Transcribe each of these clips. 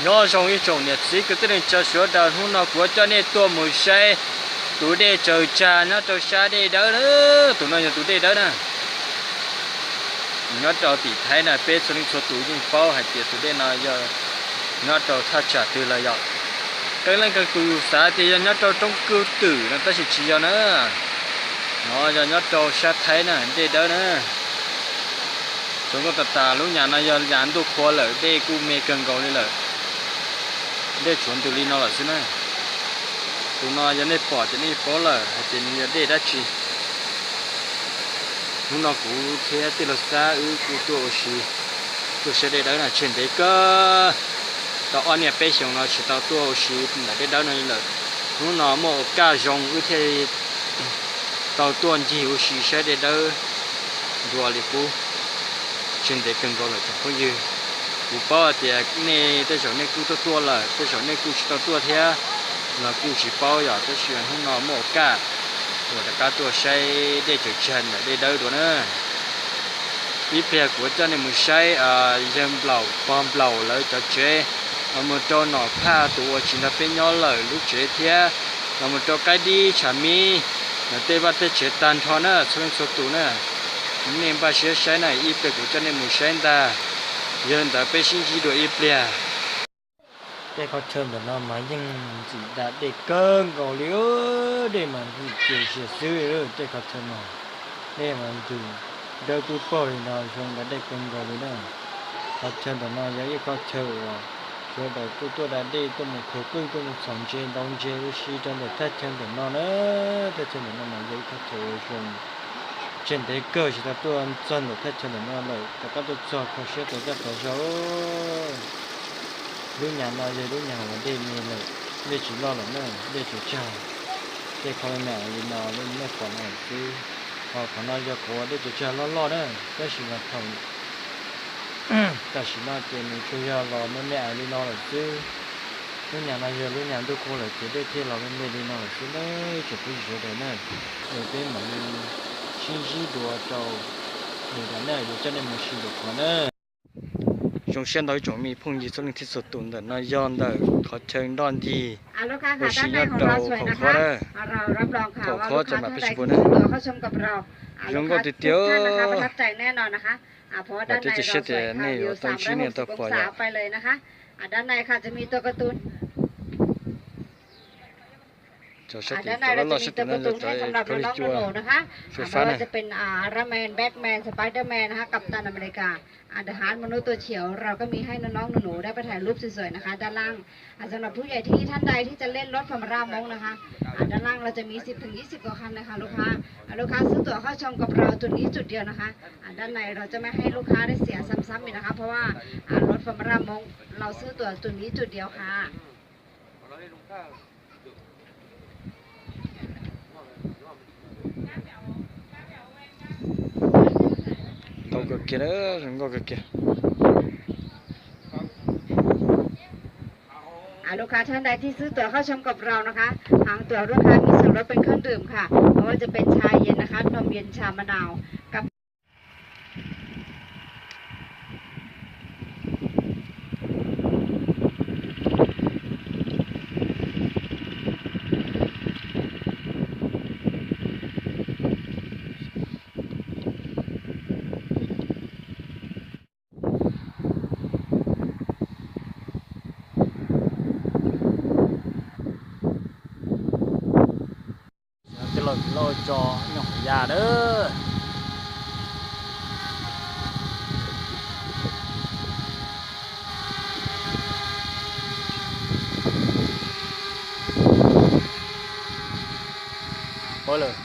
Nyob zoo ib tsoom niam txiv kwv tij neej tsa sawv daws, hnub no kuv yuav coj nej tuaj mus saib tus dej tsaws tsag nyob rau sab dej dawb na. Tus no yog tus dej dawb na. Nyob rau tim Thaib na, peb txhua leej txhua tus yeej paub hais tias tus dej no yog nyob rau thaj tsam twg lawm yom. Qee leej qee tus xav tias yog nyob rau roob Kwj Twm no tab sis tsis yog na. No yog nyob rau sab Thaib na, dej dawb na. Tsaus ntuj tas tas, lub nyam no yog nyam ntuj qhua lawm, dej kuj me kawg nkaus li lawm. Dej tshuav ntws li no lawm xwb na. Tus no yog nej pom ces nej paub lawm hais tias nws yog dej dab tsi. Hnub no kuv thiab tij laug Xab wb kuj tuaj ua si, tuaj saib dej dawb na, tseg ntev kawg. Tau ob niaj peb xyoos no tsis tau tuaj ua si ntawm dej dawb no li lawm. Hnub no muaj ua kaj zoo wb thiaj tau tuaj ncig ua si saib dej dawb dua li qub. Tseg ntev kawg nkaus lawm tsoom phooj ywg. Kuv paub hais tias nej tej zaum nej kuj tuaj tuaj lawm, tej zaum nej kuj tsis tau tuaj thiab los kuj tsis paub yom, tab sis hnub no muaj ua kaj uas rov qab tuaj saib dej tsaws tsag ntawm dej dawb dua na. Ib pliag kuv coj nej mus saib yawg Nplaum pog Nplaum lawv cov tsev, los mus rau Nom Phaj tus uas tsis nrog peb nyob lawm lub tsev thiab, los mus rau Qaib Dib Tshav Mib, lawv tej vaj tej tsev tag nrho na, txhua leej txhua tus na. Nej npaj siab saib na, ib pliag kuv coj nej mus saib ntag. Yog li ntawd peb sib ntsib dua ib pliag. Tej qhov chaw ntawm no mas yeej ntxim da dej kawg nkaus li, dej mas ntxim cia sia xwb. Tej qhov chaw no dej mas ntws dawb pwb paug li no, zoo da dej kawg nkaus li na. Qhov chaw ntawm no yog ib qhov chaw uas sawv daws tuaj tuaj da dej, tuaj mus khaws qwj, tuaj mus txhom ntses ntaus ntses ua si rau ntawm thaj chaw ntawm no na. Thaj chaw ntawm no mas yog ib qhov chaw uas zoo, tseg ntev kawg tsis tau tuaj txog ntawm thaj chaw ntawm no lawm, rov qab tuaj txog kho siab tau caj tau zog. Lub nyam no yog lub nyam uas dej me lawm, dej tsis loj lawm na, dej tsaws tsag. Tej qhov me me li no nej pom no xwb, ho qhov no yog qhov dej tsaws tsag loj loj na, tab sis mas thaum tam sim no ces nws tsuas yog los me me li no lawm xwb. Lub nyam no yog lub nyam ntuj qhua lawm ces dej thiaj los me me li no lawm xwb na tsoom phooj ywg sawv daws na. Es peb mam li sib ntsib dua rau lwm daim na, yuav coj nej mus sim dua qhov na. Zoo siab ntau ib tsoom me phooj ywg txhua leej txhua tus, ntawm no yog ntawm qhov chaw nroj ncig ua si nyob rau Khoom Khob na. Khoom Khob ces mam peb sib pus na. Zoo nkauj tiag tiag. Vam thiab cia siab tias nej yuav tau ntsib nej tau pom yom. Ntawm no ces tseem muaj tus no yog cov khaub lig cua fais fab na. สำหรับผู้ใหญ่ที่ท่านใดที่จะเล่นรถฟอร์มูล่ามงนะคะ อ่า ด้านล่างเราจะมี สิบถึงยี่สิบ กว่าคันนะคะ ลูกค้า อ่า ลูกค้าซื้อตั๋วเข้าชมกับเราจุดนี้จุดเดียวนะคะ อ่า ด้านในเราจะไม่ให้ลูกค้าได้เสียซ้ำๆอีกนะคะ เพราะว่า อ่า รถฟอร์มูล่ามงเราซื้อตั๋วจุดนี้จุดเดียวค่ะ Tau kawg kiag, zoo nkauj kawg kiag. À, ลูกค้าท่านใดที่ซื้อตั๋วเข้าชมกับเรานะคะ ทางตั๋วลูกค้ามีส่วนลดเป็นเครื่องดื่มค่ะ ไม่ว่าจะเป็นชาเย็นนะคะ นมเย็น ชามะนาว กับ Tij laug Lauj tso nyob hauv yas lawm. Ua lawm.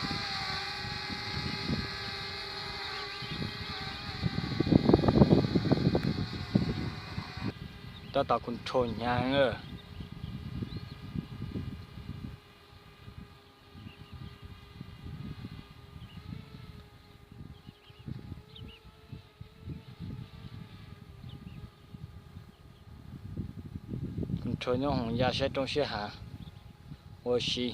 Tab tom control hnyav heev. Control nyob hauv yas saib roob siab hav ua si.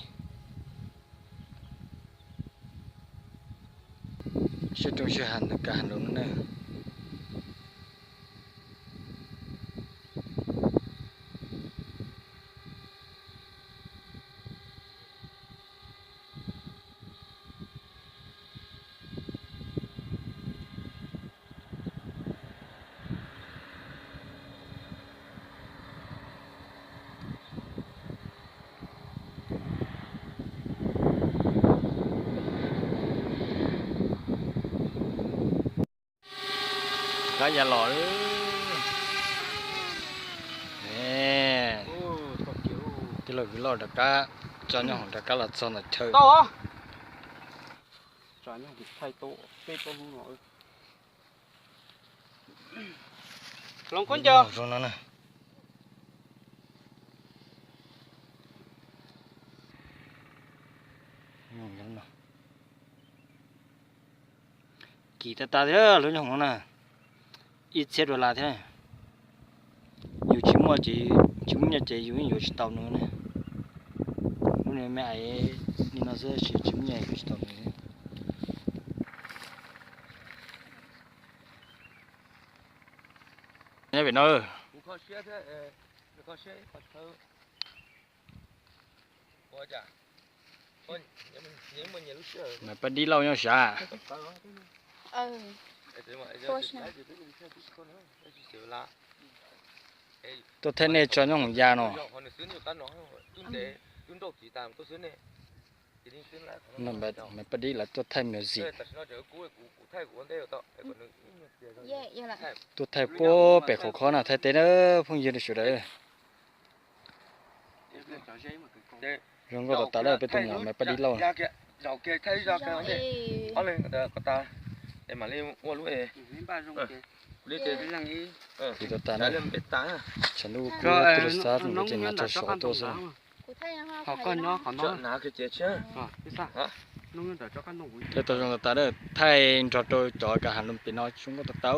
Siab roob siab hav ntawm kav hav lug no na. Qab ya los. Tij laug kwv loj rov qab tso nyob hoom rov qab los txog ntawm chaw. Hloov khaub ncaws. Zoo no na. Kim tas tas thiab lub nyob hauv no na, ib txhiab dollar thiab. Yus tsis muaj ces, tsis muaj nyiaj ces yus yeej yuav tsis tau nws ne. Lub me me ais li no xwb, tsis muaj nyiaj yuav tsis tau nws. Nyob pem no. Mas pab dib lauj nyob sav. Tuaj thaij nej tso nyob hoom ya no. Mas pab dib lawv tuaj thaij music. Tuaj thaij puag pem qhov khob no thaij teb na phooj ywg sawv daws. Zoo nkauj tas tas lawm peb tus muam mas pab dib lauj. Kim tas tas na. Tshav ntuj kub tij laug Xab ces nqa tsov sov tuaj xwb. Thaij tau zoo tas tas, thaij nrog rau cov kav has lus pem no zoo nkauj tas tas.